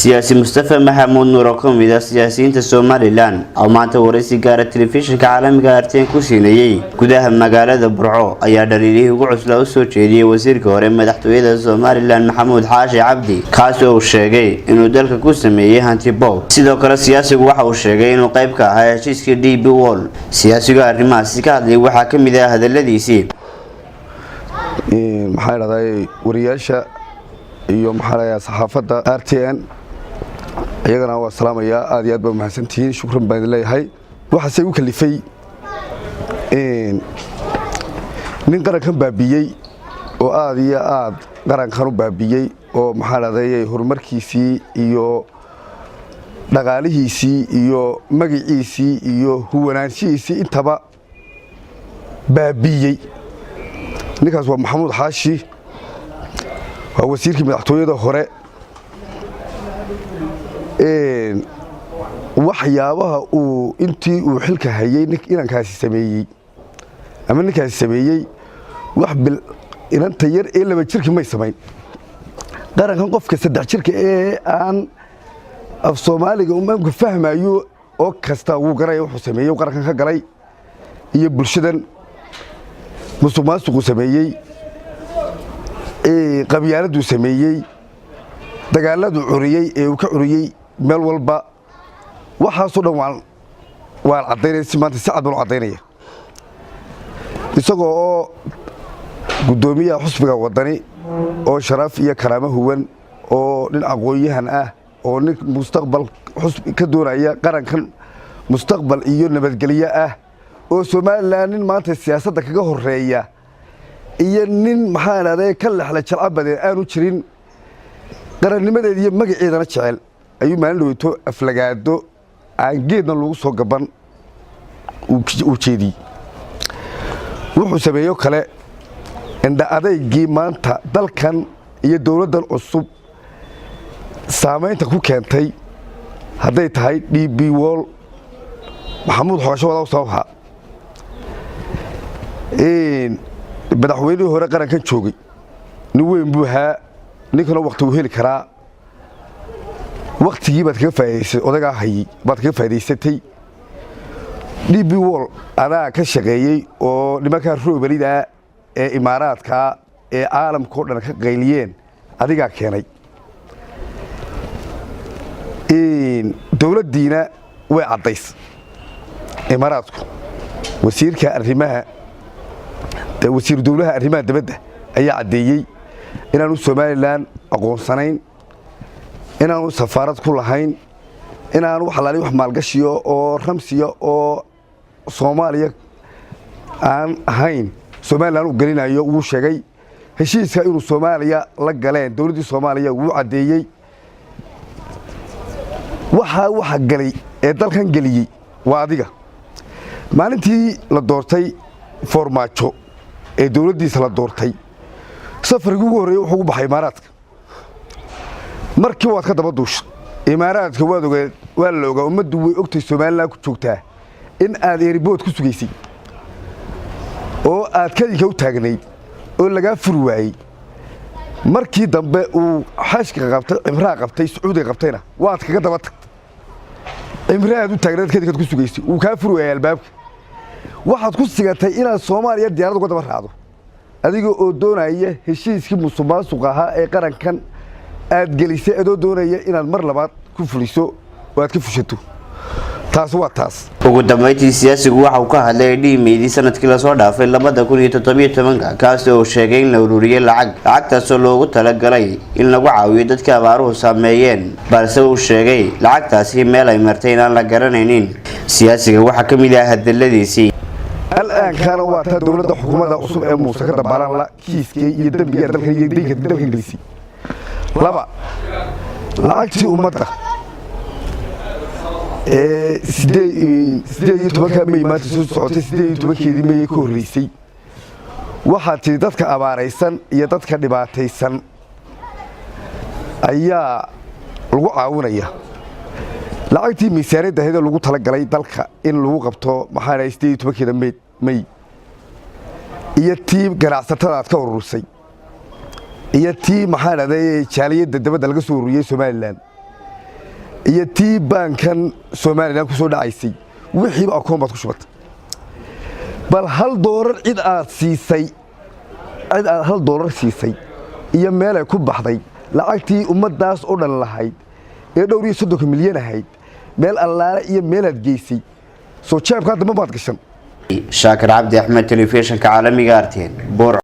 Siyaasi Mustafa Maxamuud Nuur oo ka mid ah siyaasiyiinta Somaliland oo maanta waraysi gaara telefishinka caalamiga RTN ku siinayey gudaha magaalada Burco ayaa dhaliilihii ugu cuslaa u soo jeediyey wasiirka hore madaxtooyada Somaliland, Maxamuud Xaashi Cabdi, kaasi oo uu sheegay inuu dalka ku sameeyey hantiboob. Sidoo kale siyaasigu waxa uu sheegay inuu qayb ka ahaa heshiiskii DP World. Siyaasigu arrimahaasi ka hadlayay waxaa ka mid ah hadaladiisii: Maxaa dhahday, wariyaasha iyo maxaa dhahdaa, saxaafadda RTN iyagana waa salaamayaa. Aad iyo aad baa mahadsantihiin, shukran baan idin leeyahay. Waxaase igu kalifay nin qarankan baabiyey oo aad iyo aad qarankan u baabiyey oo, maxaa dhahday, horumarkiisii iyo dhaqaalihiisii iyo magiciisii iyo huwanaanshihiisii intaba baabiyey. Ninkaas waa Maxamuud Xaashi, waa wasiirkii madaxtooyada hore. Waxyaabaha uu intii uu xilka hayey inankaasi sameeyey ama ninkaasi sameeyey, wax bil inanta yar ee 2 jirki may samayn. Qarankan qofka 3 jirka ee aan af Soomaaliga umaamka fahmayo oo kasta wuu garanaya wuxuu sameeyey, qarankan ka galay iyo bulshadan. Musuq maasuquu sameeyey, qabyaaladuu sameeyey, dagaaladuu curiyey ee uu ka curiyey meel walba, waxaasoo dhan waan caddaynaya. Si maanta si cad baan u caddaynaya, isagoo oo guddoomiyaha xusbiga Waddani oo sharaf iyo karaamo huwan oo nin aqoon-yahan ah oo nin mustaqbal xusbi ka doonaya qarankan, mustaqbal iyo nabadgelyo ah, oo Somaliland nin maanta siyaasadda kaga horeeya iyo nin, maxaa idhahday, ka lexla jalca badeen aanu jirin, qarannimadeeda iyo magaceedana jecel, ayuu maalin dhaweyto aflagaado aan geedna lagu soo gaban uu jeediyey. Wuxuu sameeyo kale, indha adaygii maanta dalkan iyo dowladdan cusub saamaynta ku keentay, hadday tahay DP World, Maxamuud Xoosho wada sababha. Madaxweynihii hore qarankan joogay nin weyn buu ahaa, ninkana wakti uu heli karaa. Waktigii baad kaga faaidaysay, odagaa hayey baad kaga faa'idaysatay. DP World adaa ka shaqeeyey oo nimankaa roobalidaa ee Imaaraadkaa ee caalamkao dhan ka qayliyeen adigaa keenay. Dowladdiina way caddays. Imaaraadku wasiirka arrimaha, wasiiru dowlaha arrimaha dibadda ayaa caddeeyey inaanu Somaliland aqoonsanayn, inaanu safaarad ku lahayn, inaanu wax alaali wax maalgashiyo oo ramsiya oo Soomaaliya aan ahayn Somaliland u gelinayo. Wuu sheegay heshiiska inuu Soomaaliya la galeen dowladdii Soomaaliya, wuu caddeeyey. Waxaa waxa galay ee dalkan geliyey waa adiga. Maalintii la doortay Foormaajo ee dowladdiisa la doortay, safarkii ugu horreeyey wuxuu ugu baxay Imaaraadka. Markii waad ka daba duushay Imaaraadka, waad ogeed, waa la ogaa, ummaddu way ogtay Somaliland ku joogtaa in aad airport ku sugaysay oo aad kadinka u taagnayd oo lagaa furi waayey. Markii dambe uu xashka qabtay, cimraha qabtay, Sacuudiga qabtayna, waad kaga daba tagtay. Cimrahaad u taagnayd, kadinkaad ku sugaysay, wuu kaa furi waayey albaabka. Waxaad ku sigatay inaad Soomaaliya diyaarad uga daba raacdo, adiga oo doonaya heshiiskii musuqmaasuq ahaa ee qarankan aad gelisay, adoo doonaya inaad mar labaad ku fuliso oo aad ka fushato. Taas waa taas. Ugu dambeyntii siyaasigu waxa uu ka hadlay dhiimeydii sanadkii lasoo dhaafay 2017-ka, kaasi oo sheegay in la ururiyey lacag, lacagtaasoo loogu talagalay in lagu caawiyo dadka abaaruhu saameeyeen, balse uu sheegay lacagtaasi meel ay martay inaan la garanaynin. Siyaasiga waxaa ka mid ah hadaladiisii: Al'aankaana waa taa dowladda xukuumadda cusub ee Muuse ka dabaalan la kiiskay iyo dembiga dalkan iyo deynka dalkan gelisay. Laba, lacagtii ummadda ee 18-ka May maanta soo socotay, 18-keedii May ka horreysay, waxaad tidhi dadka abaaraysan iyo dadka dhibaataysan ayaa lagu caawinaya. Lacagtii miisaaniyadda ahayd ee lagu talagalay dalka in lagu qabto, maxaa dhahay, 18-keeda May, iyo tii ganacsatada aad ka ururisay, iyo tii, maxaa dhahday, jaaliyadda dabadda laga soo ururiyey Somaliland. Iyo tii baankan Somalilan ku soo dhacaysay, wixiiba akoon baad ku shubatay. Bal $1 cid aad siisay, cid aad $1 siisay iyo meelay ku baxday lacagtii ummaddaas oo dhan lahayd ee dhowr iyo 30-ka milyan ahayd, meel allaale iyo meelaad geysay, soo jeebkaa dambe baad gashan. Shaakir Cabdi Axmed, telefishinka caalamiga RTN, Burco.